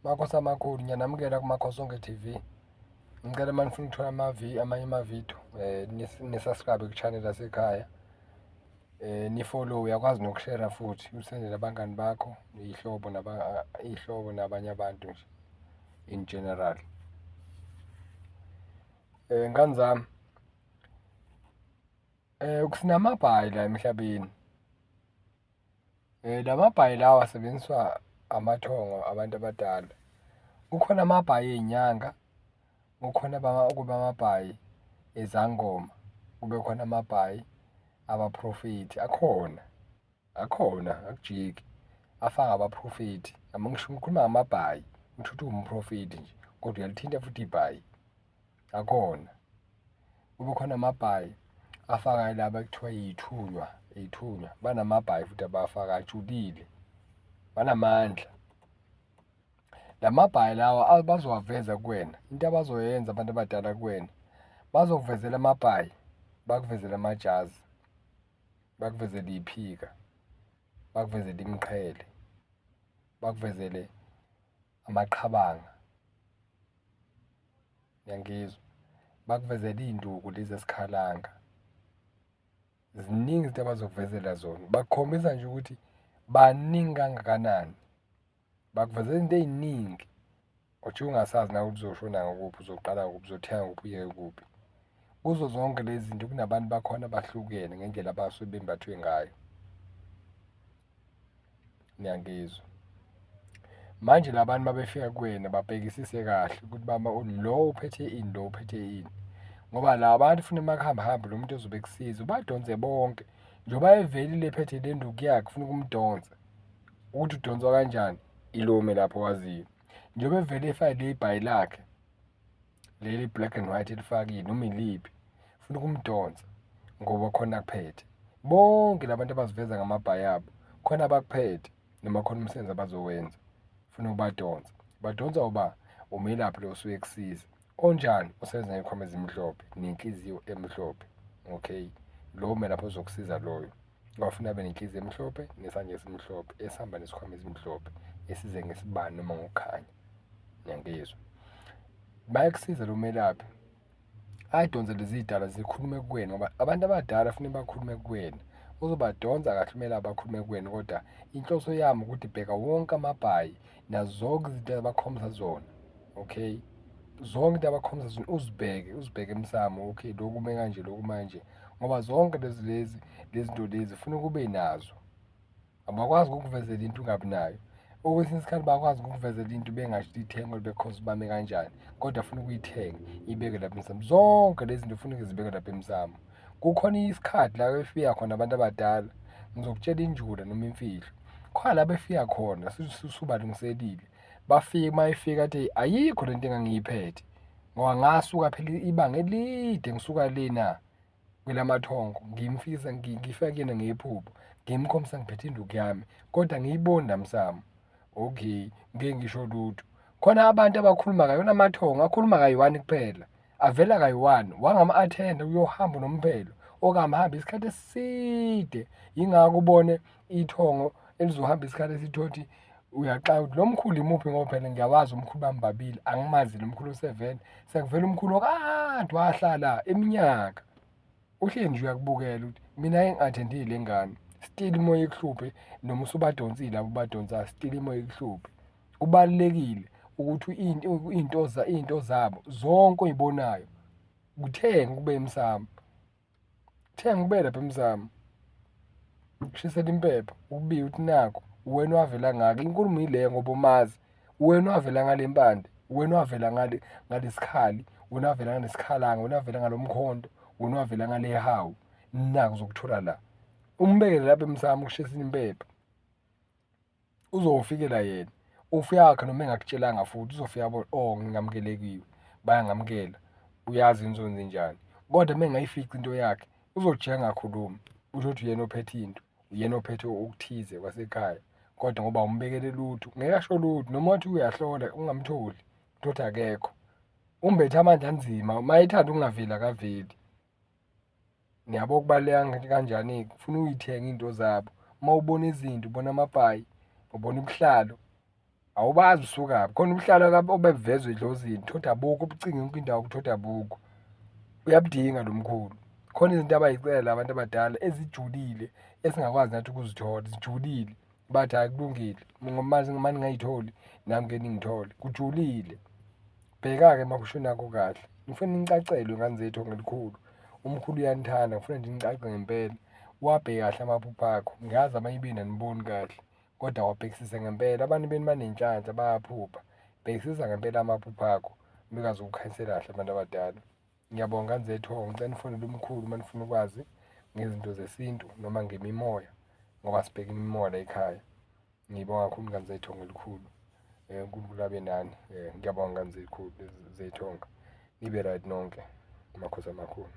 Makhosi amakhulu, ngiyanamukela kuMakhosonke TV. Ngicela uma nifuna ukuthola amanye amavidiyo ni-subscribe ku-channel yasekhaya. Ni-follow, uyakwazi nokushera futhi usendele abangani bakho, iy'hlobo iy'hlobo nabanye abantu nje in general. Ngane zami, sinamabhayi la emhlabeni. La mabhayi lawa asebenziswa amathongo abantu abadala. Kukhona amabhayi ey'nyanga, kukhona kuba amabhayi ezangoma, kube khona amabhayi abaprofethi. Akhona, akhona akujiki, afaka abaprofethi. Ngisho ngikhuluma ngamabhayi, ngisho ukuthi uwumprofethi nje, kodwa uyalithinta futhi ibhayi, akhona. Kube khona amabhayi afaka laba ekuthiwa iy'thunywa, iy'thunywa, banamabhayi futhi abawafakayo ajulile, banamandla. La mabhayi lawa bazowaveza kuwena, into abazoyenza abantu abadala kuwena, bazokuvezela amabhayi, bakuvezele amajazi, bakuvezele iy'phika, bakuvezele imiqhele, bakuvezele amaqhabanga. Niyangizwa? Bakuvezele iy'nduku lezi esikhalanga. Ziningi izinto abazokuvezela zona, bakukhombisa nje ukuthi baningi kangakanani. Bakuvezela izinto ey'ningi ojike ungasazi nawe ukuthi uzoshona ngakuphi, uzoqala kuphi, uzothenga kuphi, uyeke kuphi. Kuzo zonke lezi zinto kunabantu bakhona abahlukene ngendlela abasuke bembathwe ngayo. Niyangizwa? Manje la bantu mabefika kuwena babhekisise kahle ukuthi baba lo uphethe ini, lo uphethe ini. Ngoba la bantu funa uma kuhamba hambe lo muntu ozobe ekusiza ubadonse bonke. Njengoba evelile ephethe le nduku yakhe ufuna ukumdonsa. Ukuthi udonswa kanjani, ilume lapho waziyo. Njengoba evele efake leli bhayi lakhe, leli black and white elifakile noma iliphi, ufuna ukumdonsa ngoba khona akuphethe. Bonke la bantu abaziveza ngamabhayi abo, khona abakuphethe noma khona umsebenzi abazowenza, ufuna ukubadonsa. Badonsa uba umelaphi lo osuke ekusiza. Onjani? Osebenza ngey'khwama ezimhlophe nenhliziyo emhlophe. Okay, lowo melaphi ozokusiza loyo. Ngoba funa abe nenhliziyo emhlophe nesandla esimhlophe esihamba nesikhwama esimhlophe esize ngesibani noma ngokukhanya. Niyangizwa? Bayakusiza lo melaphi, ayidonse lezi zidalwa zikhulume kuwena ngoba abantu abadala funa bakhulume kuwena. Uzobadonsa kahle umelaphi akhulume kuwena, kodwa inhloso yami ukuthi bheka wonke amabhayi nazo zonke izinto abakhombisa zona. Okay, zonke into abakhombisa zona uzibheke, uzibheke emsamo. Okay, lokhu kume kanje, lokhu manje, ngoba zonke lezi lezi lezi zinto lezi funa kube nazo. Abakwazi ukukuvezela into ungabi nayo. Okwesinye isikhathi bakwazi ukukuvezela into bengasho ukuthi ithengwe because bame kanjani, kodwa funa ukuyithenga ibeke lapha emsamo. Zonke lezi zinto funa zibeke lapha emsamo. Kukhona isikhathi la befika khona abantu abadala, ngizokutshela injula noma imfihlo. Khona la befika khona subalungiselile, bafike uma efika athi ayikho lento engangiyiphethe ngoba ngasuka phela ibanga elide ngisuka lena kwelamathongo, ngimfisa ngifika kuyena ngephupho, ngimkhombisa ngiphethe induku yami kodwa ngiyiboni la msamo. Okay, ngeke ngisho lutho. Khona abantu abakhuluma ngayona amathongo, akhuluma kayi-one kuphela, avela kayi-one, wangama-athenda uyohamba nomphelo okahamba isikhathi eside. Yingakho ubone ithongo elizohamba isikhathi eside uthi uyaxaka ukuthi lo mkhulu imuphi, ngoba phela ngiyawazi umkhulu bami babili, angimazi lo mkhulu osevele. Sekuvela umkhulu okade wahlala iminyaka, uhleli nje uyakubukela ukuthi mina engi-attend-ile le ngane, still imoya ikuhluphe noma usubadonsile labo obadonsayo, still imoya ikuhluphe. Kubalulekile ukuthi into iy'nto zabo zonke oy'bonayo kuthenge kube emsamo, thenga ube lapha emsamo, ushisele impepho ukubike ukuthi nakhu uwena owavela ngako. Inkulumo ile ngoba umazi, uwena owavela ngale mpande, uwena owavela ngale ngalesikhali, wena owavela ngalesikhalanga, wena owavela ngalo mkhonto, wena owavela ngale hawu, naku uzokuthola la. Umbekele lapha emsamo ukushisela impepho, uzofikela yena. Ufika wakhe noma engakutshelanga futhi uzofika abone, oh ngingamukelekiwe, bayangamukela, uyazi ngizokwenze njani. Kodwa uma engayifici into yakhe uzojika angakhulumi, usho ukuthi uyena ophethe into, uyena ophethe okuthize kwasekhaya. Kodwa ngoba awumbekele lutho, ngeke asho lutho, noma wathi uyahlola ungamtholi, uthole ukuthi akekho. Umbethe amandla anzima, uma ethanda ukungaveli akaveli. Niyabo kubaluleka kanjani-ke, ufuna uy'thenge iy'nto zabo. Uma ubona izinto, ubona amabhayi, ubona ubuhlalu. Awubazi usukaphi. Khona ubuhlalo obebuvezwa edlozini, thotha abukho, ubucinge yonke indawo thotha abukho. Uyabudinga lo mkhulu. Khona izinto abay'cela la bantu abadala ezijulile esingakwazi nathi ukuzithola, zijulile. Bathi hhayi kulungile, uma ningay'tholi nami ngeke ningithole, kujulile. Bheka-ke emaphusheni akho kahle. Ngifuna nicacelwe ngane zethu ngelikhulu. Umkhulu uyanithanda, ngifuna nje nicace ngempela. Uwabheke kahle amaphupho akho, ngiyazi abanye benu aniboni kahle, kodwa wabhekisise ngempela. Abanye benu banenhlanhla bayaphupha. Bhekisisa ngempela amaphupho akho, bekwazi ukukukhanyisela kahle abantu abadala. Ngiyabonga ngane zethongo, ngicela nifonele umkhulu uma nifuna ukwazi ngezinto zesintu noma ngemimoya, ngoba sibheka imimoya layikhaya. Ngibonga kakhulu ngane zethongo elikhulu. UNkulunkulu abe nani. Ngiyabonga ngane zethonga. Nibe right nonke, makhosi amakhulu.